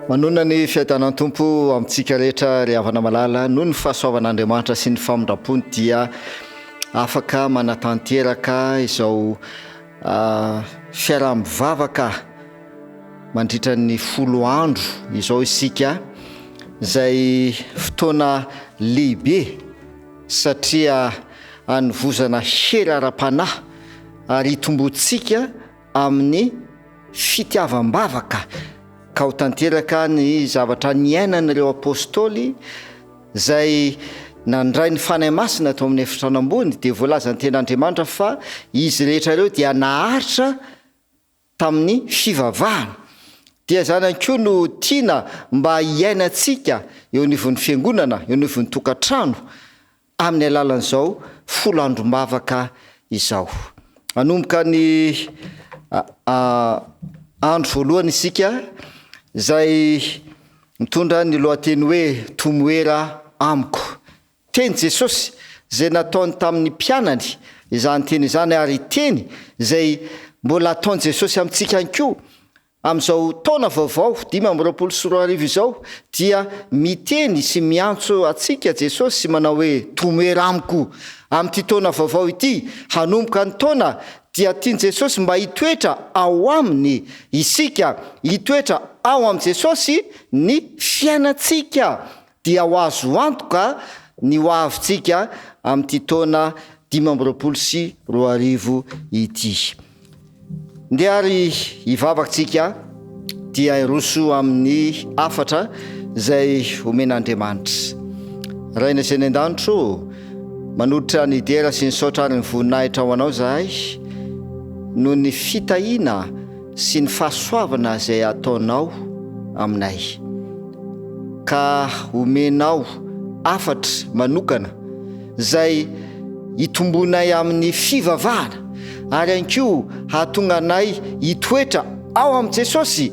Manonona ny fiadanan'ny Tompo amintsika rehetra ry havana malala, noho ny fahasoavan'Andriamanitra sy ny famindrampony dia afaka manatanteraka izao fiaraha-mivavaka mandritra ny folo andro izao isika, izay fotoana lehibe satria anovozana hery ara-panahy ary hitomboantsika amin'ny fitiavam-bavaka ka ho tanteraka ny zavatra niainan'ireo apostoly izay nandray ny Fanahy Masina tao amin'ny efitrano ambony, dia voalazan'ny Tenin'Andriamanitra fa izy rehetra ireo dia naharitra tamin'ny fivavahana. Dia izany ihany koa no tiana mba hiainantsika eo anivon'ny fiangonana, eo anivon'ny tokantrano, amin'ny alalan'izao folo androm-bavaka izao. Hanomboka ny andro voalohany isika izay mitondra ny lohateny hoe Tomoera amiko. Teny Jesosy izay nataony tamin'ny mpianany izany teny izany ary teny izay mbola ataon'i Jesosy amintsika ihany koa Amin'izao taona vaovao 2025 izao dia miteny sy miantso antsika Jesosy manao hoe tomoera amiko. Amin'ity taona vaovao ity, hanomboka ny taona dia tian'i Jesosy mba hitoetra ao aminy isika, hitoetra ao amin'i Jesosy ny fiainantsika. dia ho azo antoka ny ho avintsika amin'ity taona 2025 ity. Ndeha ary hivavaka tsika dia hiroso amin'ny hafatra izay omen'Andriamanitra. Rainay izay any an-danitra ô, manolotra ny dera sy ny saotra ary ny voninahitra ho Anao izahay noho ny fitahiana sy ny fahasoavana izay ataonao aminay, ka omenao hafatra manokana izay hitombonay amin'ny fivavahana ary ihany koa hahatonga anay hitoetra ao amin'i Jesosy,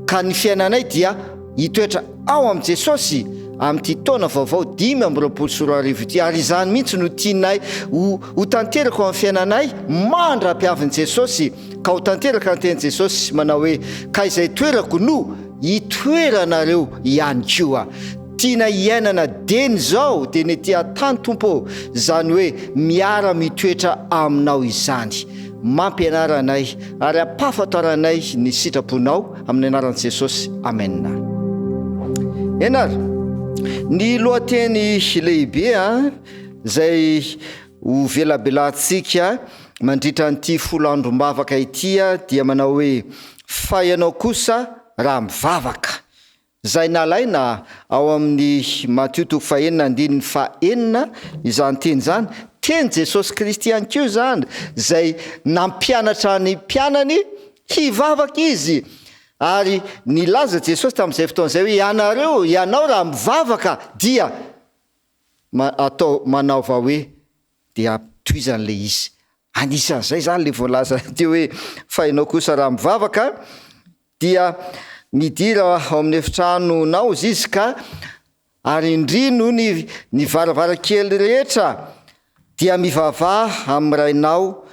ka ny fiainanay dia hitoetra ao amin'i Jesosy amin'ity taona vaovao 2025 ity, ary izany mihitsy no tianay ho ho tanteraka ao amin'ny fiainanay mandra-piavin'i Jesosy. Ka ho tanteraka ny tenin'i Jesosy manao hoe, Ka izay toerako no hitoeranareo ihany koa. Tiana hiainana dieny izao dia ny ety an-tany Tompo ô, izany hoe miara-mitoetra aminao izany. Mampianara anay ary ampahafantaranay ny sitraponao amin'ny anaran'i Jesosy. Amena. Eny ary, ny lohateny lehibe izay Ho velabelantsika mandritra an'ity folo androm-bavaka ity dia manao hoe, Fa ianao kosa raha mivavaka. Izay nalaina ao amin'ny Matio toko fahenina andininy fahenina izany teny izany, teny Jesosy Kristy ihany koa izany, izay nampianatra ny mpianany hivavaka Izy. Ary nilaza Jesosy tamin'izay fotoana izay hoe, Ianareo, ianao raha mivavaka dia ma atao manaova hoe dia tohizany le izy. Anisan'izay zany le voalaza teo hoe fa ianao kosa raha mivavaka dia midira ao amin'ny efitranonao izy ka arindrino ny ny varavarankely rehetra dia mivavaha amin'ny rainao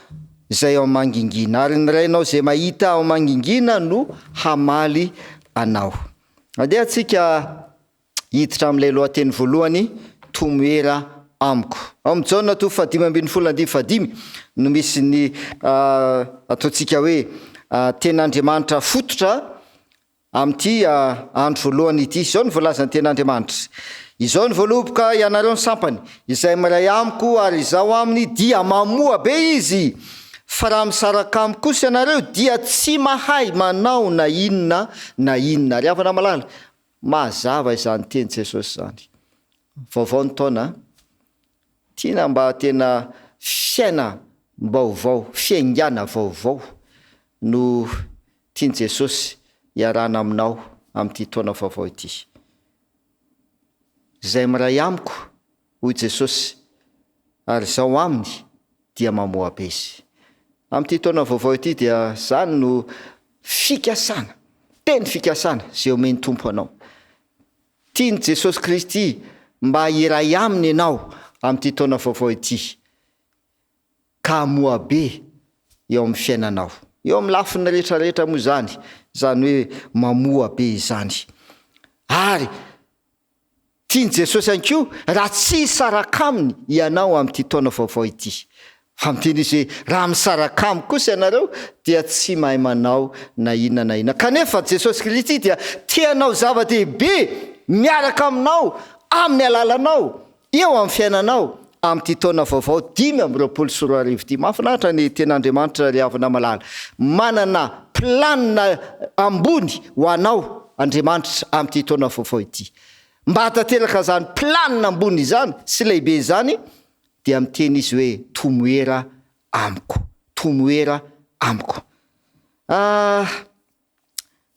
izay ao mangingina ary ny rainao izay mahita ao mangingina no hamaly anao. Andeha tsika Hiditra amin'ilay lohateny voalohany, Tomoera amiko. Ao amin'ny Jaona toko fahadimy ambin'ny folo andininy fahadimy no misy ny ataontsika hoe Tenin'Andriamanitra fototra amin'ity andro voalohany ity. Izao no voalazan'ny Tenin'Andriamanitra, Izao no voaloboka ianareo ny sampany, izay miray amiko ary izaho aminy dia mamoa be izy, fa raha misaraka amiko kosa ianareo dia tsy mahay manao na inona na inona. Ry havana malala, Mazava izany teny Jesosy izany. Vaovao ny taona a. Tiana mba tena fiainam-baovao, fiaingàna vaovao no tian'i Jesosy hiarahana aminao amin'ity taona vaovao ity. Izay miray amiko, hoy Jesosy, ary izaho aminy dia mamoa be izy. Amin'ity taona vaovao ity dia izany no fikasana, teny fikasana izay omen'ny Tompo anao. Tian'i Jesosy Kristy mba hiray aminy ianao amin'ity taona vaovao ity ka hamoa be eo amin'ny fiainanao. Eo amin'ny lafiny rehetra rehetra moa izany, izany hoe mamoa be izany. Ary tian'i Jesosy ihany koa raha tsy hisaraka aminy ianao amin'ity taona vaovao ity. Fa miteny Izy hoe, raha misaraka amiko kosa ianareo dia tsy mahay manao na inona na inona. Kanefa Jesosy Kristy dia te hanao zava-dehibe miaraka aminao, amin'ny alalanao, eo amin'ny fiainanao, amin'ity taona vaovao 2025 ity. Mahafinaritra ny Tenin'Andriamanitra ry havana malala. Manana planina ambony ho anao Andriamanitra amin'ity taona vaovao ity. Mba hahatanteraka izany planina ambony izany sy lehibe izany dia miteny izy hoe tomoera amiko, tomoera amiko. Ah,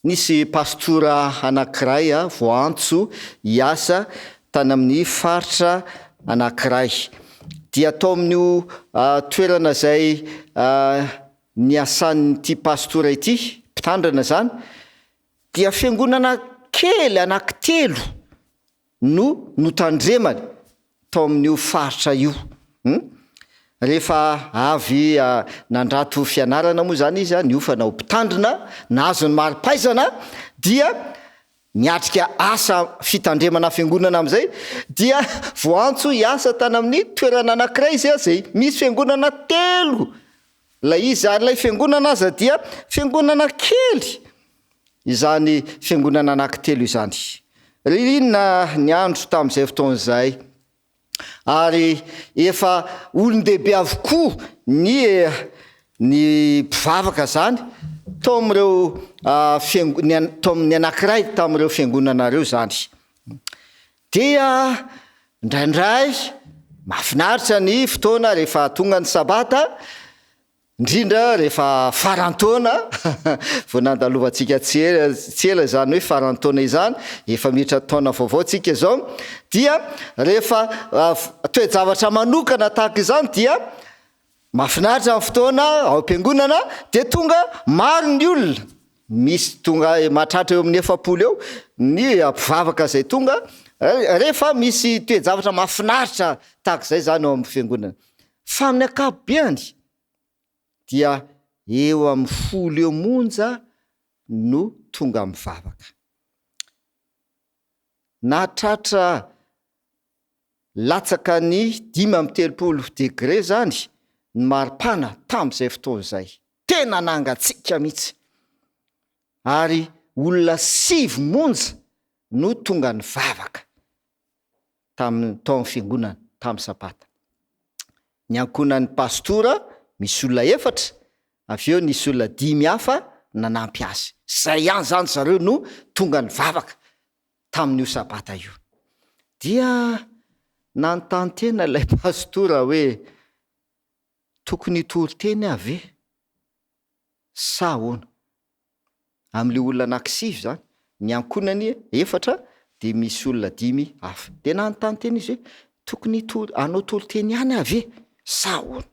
nisy pastora anankiray voaantso hiasa tany amin'ny faritra anankiray. Dia tao amin'io toerana izay niasan'ity pastora ity, mpitandrina izany, dia fiangonana kely anankitelo no notandremany tao amin'io faritra io. Hum. Rehefa avy nandrato fianarana moa izany izy, niofana ho mpitandrina, nahazo ny mari-pahaizana, dia niatrika asa fitandremana fiangonana amin'izay, dia voaantso hiasa tany amin'ny toerana anankiray izy, izay misy fiangonana telo ilay izy, ary ilay fiangonana aza dia fiangonana kely. Izany fiangonana anankitelo izany. Ririnina ny andro tamin'izay fotoana izay, ary efa olon-dehibe avokoa ny ny mpivavaka izany tao amin'ireo fiango- ny an- tao amin'ny anankiray tamin'ireo fiangonana ireo izany. Dia indraindray mahafinaritra ny fotoana rehefa tonga ny sabata, Indrindra rehefa faran-taona, vao nandalovantsika tsy ela tsy ela izany hoe faran-taona izany, efa miditra taona vaovao tsika izao, dia rehefa toe-javatra manokana tahaka izany dia mahafinaritra ny fotoana ao am-piangonana dia tonga maro ny olona, misy tonga mahatratra eo amin'ny 40 eo ny mpivavaka izay tonga rehefa misy toe-javatra mahafinaritra tahaka izay izany ao amin'ny fiangonana. Fa amin'ny ankapobeany dia eo amin'ny folo eo monja no tonga mivavaka. Nahatratra latsaka ny 35 degre izany ny maripana tamin'izay fotoana izay. Tena nangatsiaka mihitsy. Ary olona sivy monja no tonga nivavaka. tamin'ny tao amin'ny fiangonana tamin'ny sabata. Ny ankohonan'ny pastora misy olona efatra, avy eo nisy olona dimy hafa nanampy azy. Zay ihany zany zareo no tonga nivavaka tamin'io sabata io. Dia nanontany tena ilay pastora hoe tokony hitory teny aho ve sa ahoana? Amin'ilay olona anankisivy izany, ny ankohonany efatra dia misy olona dimy hafa. Dia nanontany tena izy hoe, tokony hitory, hanao toriteny ihany aho ve sa ahoana?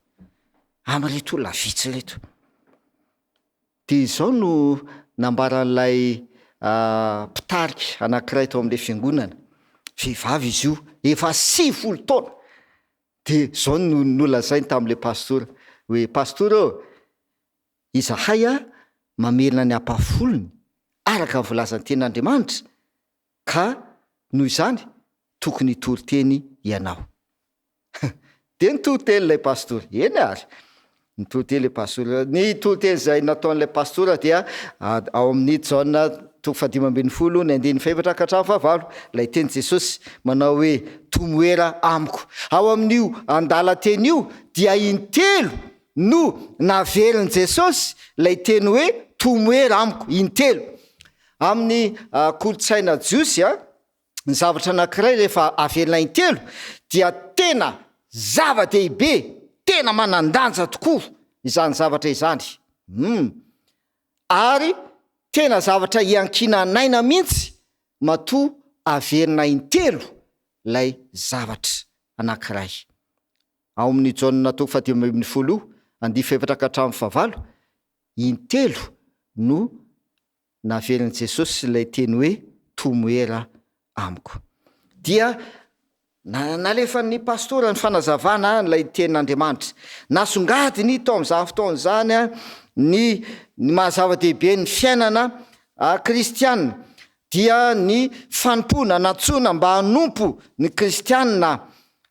Amin'ireto olona vitsy ireto. Dia izao no nambaran'ilay mpitarika anankiray tao amin'ilay fiangonana, vehivavy izy io, efa 90 taona. Dia izao no nolazainy tamin'ilay pastora hoe, pastora ô, Izahay mamerina ny ampahafolony araka ny voalazan'ny Tenin'Andriamanitra, ka noho izany tokony hitory teny ianao. Dia nitory teny ilay pastora. Eny ary. Nitory teny ilay pastora. Ny toriteny izay nataon'ilay pastora dia ao amin'ny Jaona toko faha-15 ny andininy fahefatra ka hatramin'ny fahavalo, ilay teny Jesosy manao hoe tomoera amiko. Ao amin'io andalan-teny io dia intelo no naverin'i Jesosy ilay teny hoe tomoera amiko, intelo. Amin'ny kolontsaina jiosy, ny zavatra anankiray rehefa averina intelo dia tena zava-dehibe, tena manan-danja tokoa izany zavatra izany. Hum. Ary tena zavatra iankinan'aina mihitsy matoa averina intelo ilay zavatra anankiray. Ao amin'ny Jaona toko faha-15 andihy fahefatra ka hatramin'ny fahavalo, intelo no naverin'i Jesosy ilay teny hoe tomoera amiko. Dia nalefan'ny pastora ny fanazavana ilay tenin'Andriamanitra. Nasongadiny tao amin'izany fotoana izany ny ny maha zava-dehibe ny fiainana kristiana. dia ny fanompoana nantsoina mba hanompo ny kristiana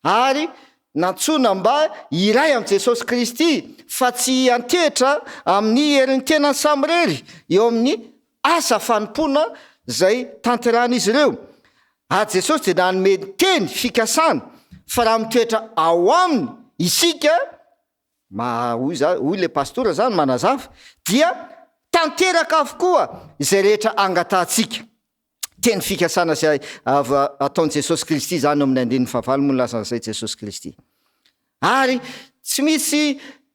ary nantsoina mba hiray amin'i Jesosy Kristy fa tsy hiantehitra amin'ny herin'ny tenany samirery eo amin'ny asa fanompoana izay tanterahan'izy ireo. Ary Jesosy dia nanome teny fikasana fa raha mitoetra ao aminy isika, ma, hoy za, hoy ilay pastora zany manazava, dia tanteraka avokoa izay rehetra angatahantsika. Teny fikasana izay avy ataon'i Jesosy Kristy izany eo amin'ny andininy fahavalo moa nilazan'izay Jesosy Kristy. Ary tsy misy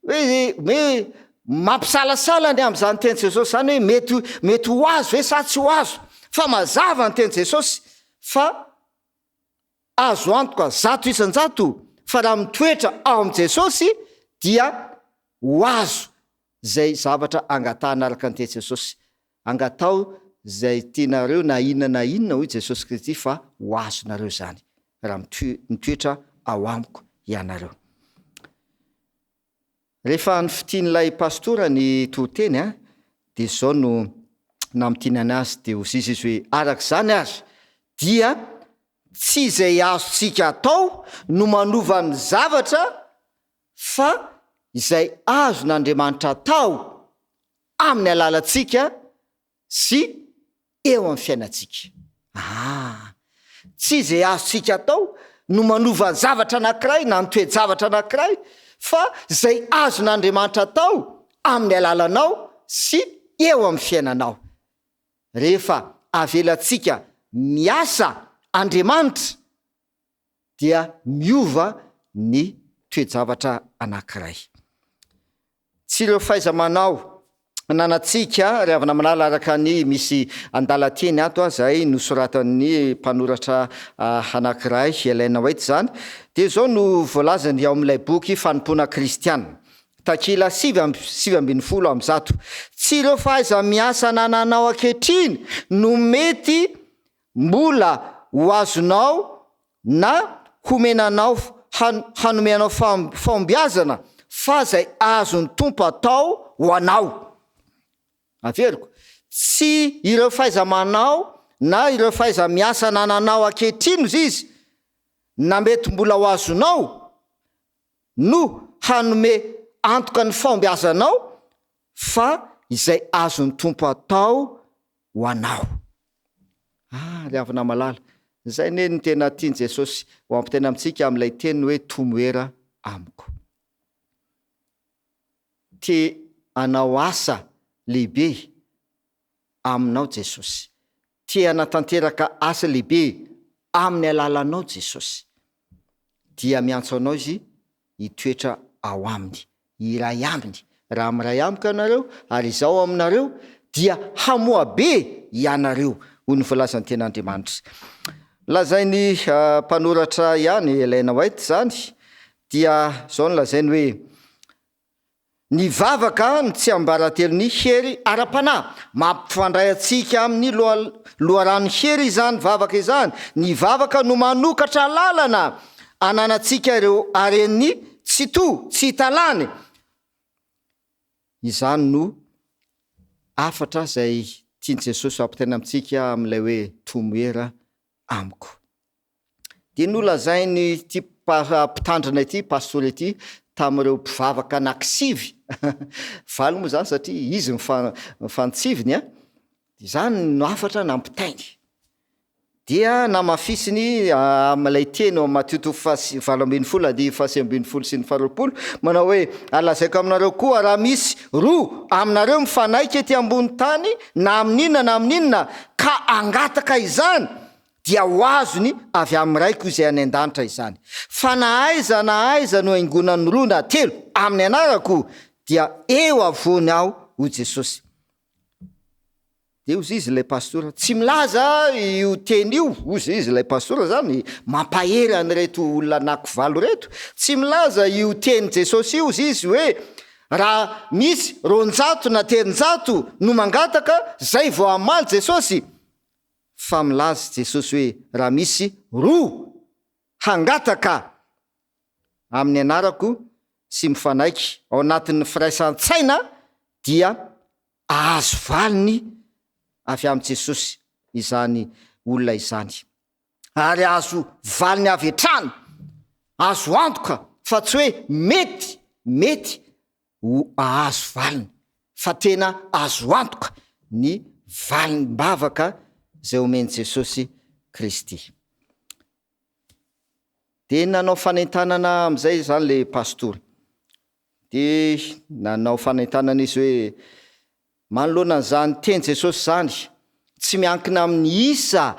hoe hoe mampisalasala ny amin'izany teny Jesosy izany hoe mety mety ho azo ve sa tsy ho azo, fa mazava ny teny Jesosy fa azo antoka 100% fa raha mitoetra ao amin'i Jesosy dia ho azo izay zavatra angatahana araka ny teny Jesosy. Angataho izay tianareo na inona na inona hoy Jesosy Kristy fa ho azonareo izany raha mitoetra ao amiko ianareo. Rehefa nifitian'ilay pastora ny toriteny dia izao no namintinany azy dia hoy izy hoe araka izany ary dia tsy izay azontsika atao no manova ny zavatra fa izay azon'Andriamanitra atao amin'ny alalantsika sy eo amin'ny fiainantsika. Ah! Tsy izay azontsika atao no manova ny zavatra anankiray na ny toe-javatra anankiray, fa izay azon'Andriamanitra atao amin'ny alalanao sy eo amin'ny fiainanao. Rehefa avelantsika miasa Andriamanitra, dia miova ny toe-javatra anankiray. Tsy ireo fahaiza-manao ananantsika ry havana malala araka ny misy andalan-teny ato izay nosoratan'ny mpanoratra anankiray, Ellen White izany, dia izao no voalazany ao amin'ilay boky Fanompoana Kristiana, takila 119. Tsy ireo fahaiza-miasa anananao ankehitriny no mety mbola ho azonao na homena anao hanome anao fahombiazana fa zay azon'ny Tompo atao ho anao. Averiko, tsy ireo fahaiza-manao na ireo fahaiza-miasa anananao ankehitriny ozy izy na mety mbola ho azonao no hanome antoka ny fahombiazanao fa izay azon'ny Tompo atao ho anao. Ah, ry havana malala, izay anie no tena tian'i Jesosy ho ampitaina amintsika amin'ilay teniny hoe tomoera amiko. Te hanao asa lehibe aminao Jesosy. Te hanatanteraka asa lehibe amin'ny alalanao Jesosy. Dia miantso anao Izy hitoetra ao aminy, hiray aminy. Raha miray amiko ianareo, ary Izaho aminareo, dia hamoa be ianareo, hoy ny voalazan'ny Tenin'Andriamanitra. Lazain'ny mpanoratra ihany, Ellen White izany, dia izao no lazainy hoe, Ny vavaka no tsiambaratelon'ny hery ara-panahy. Mampifandray antsika amin'ny loharanon'ny hery izany vavaka izany. Ny vavaka no manokatra lalana ananantsika ireo haren'ny Tsitoha, tsy hita lany. Izany no hafatra izay tian'i Jesosy hampitaina amintsika amin'ilay hoe Tomoera amiko. Dia nolazain'ity mpitandrina ity, pastora ity, tamin'ireo mpivavaka anankisivy, valo moa izany satria izy mifantsiviny an, izany no hafatra nampitainy. Dia namafisiny amin'ilay teny ao amin'ny Matio toko faha 18 andininy faha 19 sy ny faha 20, manao hoe, Ary lazaiko aminareo koa, raha misy roa aminareo mifanaiky ety ambony tany na amin'inona na amin'inona ka hangataka izany, dia ho azony avy amin'ny Raiko izay any an-danitra izany. Fa na aiza na aiza no haingonan'ny roa na telo amin'ny anarako, dia eo afovoany Aho, hoy Jesosy. Dia hozy izy ilay pastora, tsy milaza io teny io, hozy izy ilay pastora izany, mampahery an'ireto olona anakivalo ireto, tsy milaza io teny Jesosy io, hozy izy hoe, raha misy 200 na 300 no mangataka, zay vao hamaly Jesosy. Fa milaza Jesosy hoe raha misy roa hangataka amin'ny anarako sy mifanaiky ao anatin'ny firaisan-tsaina dia ahazo valiny avy amin'i Jesosy. izany olona izany. Ary azo valiny avy hatrany, azo antoka fa tsy hoe mety, mety ho ahazo valiny, fa tena azo antoka ny valim-bavaka izay omen'i Jesosy Kristy. Dia nanao fanentanana amin'izay izany ilay pastora. Dia nanao fanentanana izy hoe, Manoloana an'izany teny Jesosy izany, tsy miankina amin'ny isa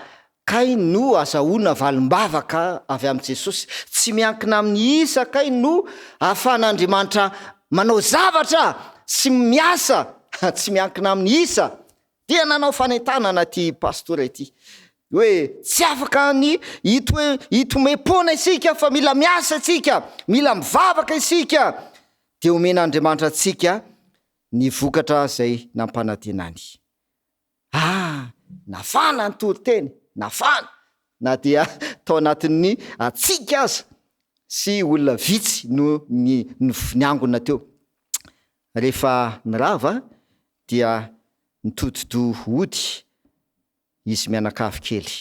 kay no azahoana valim-bavaka avy amin'i Jesosy, tsy miankina amin'ny isa kay no ahafahan'Andriamanitra manao zavatra sy miasa, tsy miankina amin'ny isa. Dia nanao fanentanana ity pastora ity hoe tsy afaka ny hitoe hitomem-poana isika fa mila miasa isika, mila mivavaka isika, dia omen'Andriamanitra antsika ny vokatra izay nampanantenany. Ah! Nafana ny toriteny, nafana, na dia tao anatin'ny hatsiaka aza sy olona vitsy no niangona teo. Rehefa nirava dia nitodi-doha hody izy mianakavy kely.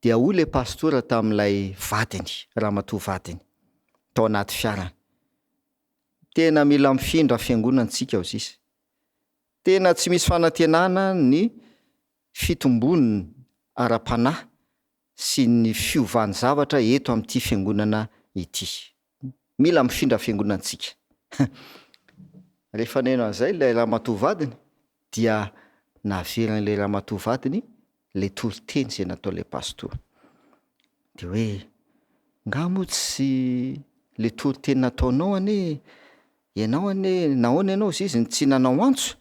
Dia hoy ilay pastora tamin'ilay vadiny, ramatoa vadiny, tao anaty fiarany, Tena mila mifindra fiangonana tsika ozizy. Tena tsy misy fanantenana ny fitombony ara-panahy sy ny fiovan'ny zavatra eto amin'ity fiangonana ity. Mila mifindra fiangonana tsika. Rehefa neno an'izay ilay ramatoa vadiny dia naverin'ilay ramatoa vadiny ilay toriteny izay nataon'ilay pastora. Dia hoe, nga moa tsy ilay toriteny nataonao anie, ianao anie, nahoana ianao zizy no tsy nanao antso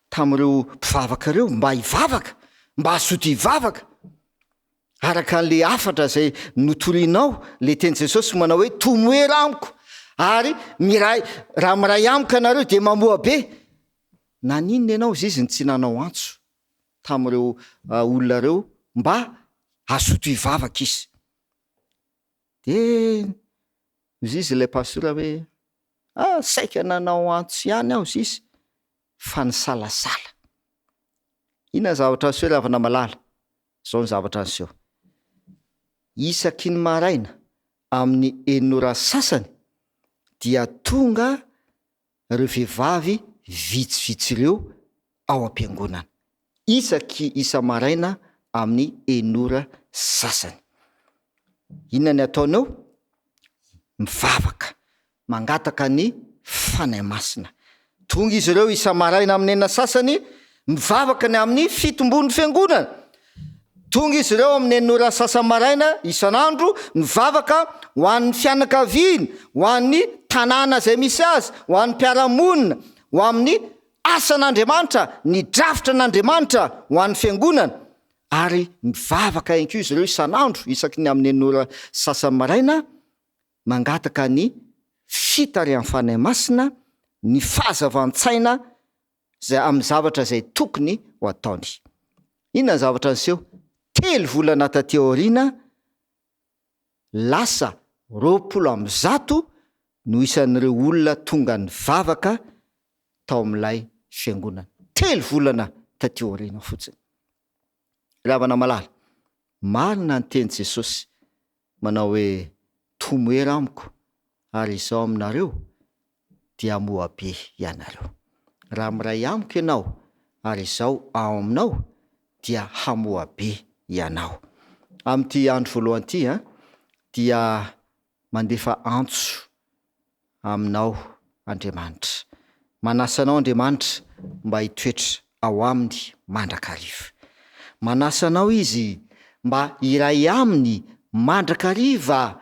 tamin'ireo mpivavaka ireo mba hivavaka, mba hazoto hivavaka. Araka an'ilay hafatra izay notorianao, ilay teny Jesosy manao hoe tomoera amiko ary miray, raha miray amiko ianareo dia mamoa be. Naninona ianao izy no tsy nanao antso tamin'ireo olona ireo mba hazoto hivavaka izy? Dia hoy izy ilay pastora hoe, ah, saika nanao antso ihany aho izy fa nisalasala. Inona ny zavatra niseho ry havana malala? Izao ny zavatra niseho. Isaky ny maraina amin'ny enina ora sasany dia tonga ireo vehivavy vitsivitsy ireo ao am-piangonana, isaky isa-maraina amin'ny enina ora sasany. Inona ny ataony ao? Mivavaka, mangataka ny Fanahy Masina. Tonga izy ireo isa-maraina amin'ny enina sasany, mivavaka ny amin'ny fitombon'ny fiangonana. Tonga izy ireo amin'ny enina ora sasany maraina isan'andro, mivavaka ho an'ny fianakaviany, ho an'ny tanàna izay misy azy, ho an'ny mpiara-monina, ho amin'ny asan'Andriamanitra, ny drafitra an'Andriamanitra ho an'ny fiangonana. Ary mivavaka ihany koa izy ireo isan'andro, isaky ny amin'ny enina ora sasany maraina, mangataka ny fitarihan'ny Fanahy Masina, ny fahazavan-tsaina izay amin'ny zavatra izay tokony ho ataony. Inona ny zavatra niseho? Telo volana taty aoriana, lasa 120 no isan'ireo olona tonga nivavaka tao amin'ilay fiangonana. Telo volana taty aoriana fotsiny. Ry havana malala, marina ny tenin'i Jesosy manao hoe, Tomoera amiko, ary Izaho aminareo, dia hamoha be ianareo. Raha miray amiko ianao, ary Izaho ao aminao, dia hamoha be ianao. Amin'ity andro voalohany ity, dia mandefa antso aminao Andriamanitra. Manasa anao Andriamanitra mba hitoetra ao Aminy mandrakariva. Manasa anao Izy mba hiray Aminy mandrakariva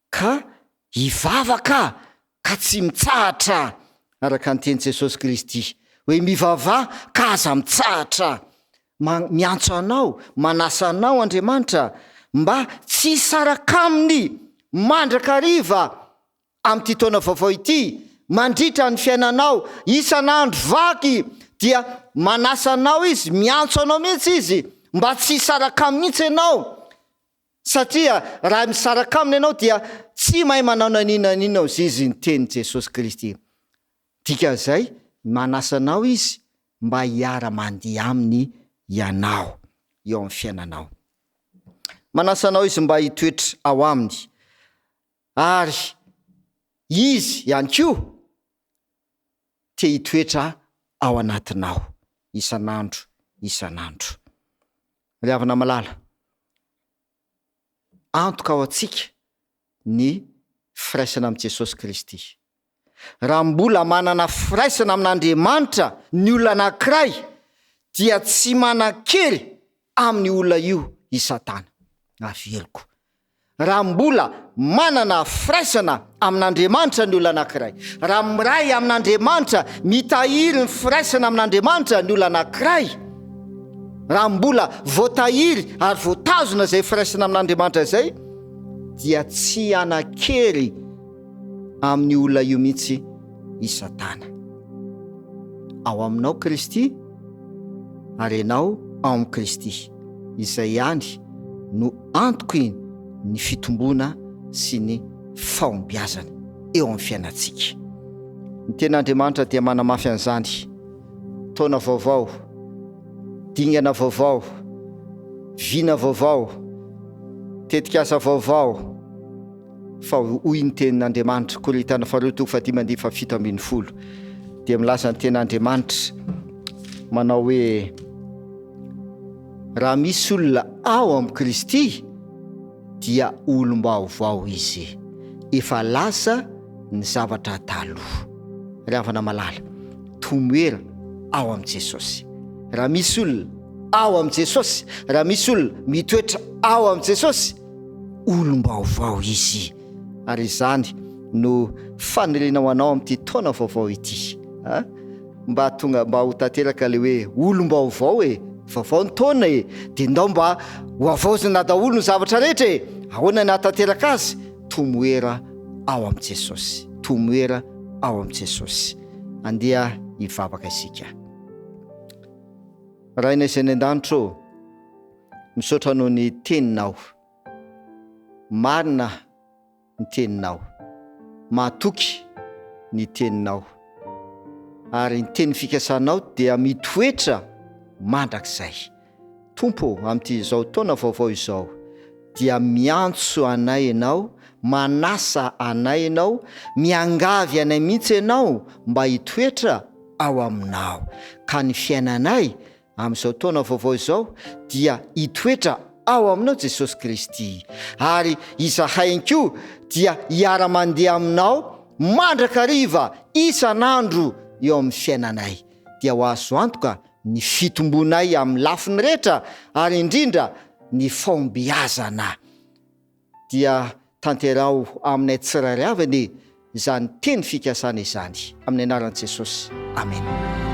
ka hivavaka ka tsy mitsahatra, araka ny tenin'i Jesosy Kristy hoe mivavaha ka aza mitsahatra. Miantso anao, manasa anao Andriamanitra mba tsy hisaraka Aminy mandrakariva amin'ity taona vaovao ity, mandritra ny fiainanao, isan'andro vaky dia manasa anao Izy, miantso anao mihitsy Izy mba tsy hisaraka Aminy mihitsy ianao, satria raha misaraka Aminy ianao dia tsy mahay manao na inona na inona hozy Izy ny tenin'i Jesosy Kristy. Dikan'izay, manasa anao Izy mba hiara-mandeha Aminy. ianao eo amin'ny fiainanao. Manasa anao Izy mba hitoetra ao Aminy, ary Izy ihany koa te hitoetra ao anatinao isan'andro isan'andro. Ry havana malala, antoka ho antsika ny firaisana amin'i Jesosy Kristy. Raha mbola manana firaisana amin'Andriamanitra ny olona anankiray dia tsy manan-kery amin'io olona io i Satana. Averiko. Raha mbola manana firaisana amin'Andriamanitra ny olona anankiray, raha miray amin'Andriamanitra, mitahiry ny firaisana amin'Andriamanitra ny olona anankiray, raha mbola voatahiry ary voatazona izay firaisana amin'Andriamanitra izay, dia tsy hanan-kery amin'io olona io mihitsy i Satana. Ao aminao Kristy ary ianao ao amin'i Kristy. Izay ihany no antoky ny fitomboana sy ny fahombiazana eo amin'ny fiainantsika. Ny Tenin'Andriamanitra dia manamafy an'izany. Taona vaovao, dingana vaovao, vina vaovao, tetikasa vaovao, Fa hoy ny tenin'Andriamanitra, Korintiana faharoa toko fahadimy andininy fahafito ambin'ny folo, dia milaza ny tenin'Andriamanitra manao hoe, Raha misy olona ao amin'i Kristy dia olom-baovao izy, efa lasa ny zavatra taloha. Ry havana malala, tomoera ao amin'i Jesosy. Raha misy olona ao amin'i Jesosy, raha misy olona mitoetra ao amin'i Jesosy, olom-baovao izy ary izany no faniriana ho anao amin'ity taona vaovao ity a mba tonga mba ho tanteraka le hoe olom-baovao e vaovao ny taona e de ndao mba ho havaozina daholo ny zavatra rehetra e ahoana ny hahatanteraka azy tomoera ao amin'i Jesosy tomoera ao amin'i Jesosy andeha hivavaka isika Rainay izay any an-danitra ô Misaotra noho ny teninao. Marina ny teninao. Mahatoky ny teninao. Ary ny teny fikasanao dia mitoetra mandrakizay. Tompo ô, amin'ity izao taona vaovao izao, dia miantso anay Ianao, manasa anay Ianao, miangavy anay mihitsy Ianao mba hitoetra ao Aminao. Ka ny fiainanay Amin'izao taona vaovao izao dia hitoetra ao aminao Jesosy Kristy, ary izahay ihany koa dia hiara-mandeha aminao mandrakariva isan'andro eo amin'ny fiainanay, dia ho azo antoka ny fitombonay amin'ny lafiny rehetra ary indrindra ny fahombiazana. Dia tanteraho aminay tsirairay avy anie izany teny fikasana izany. Amin'ny anaran'i Jesosy. Amena.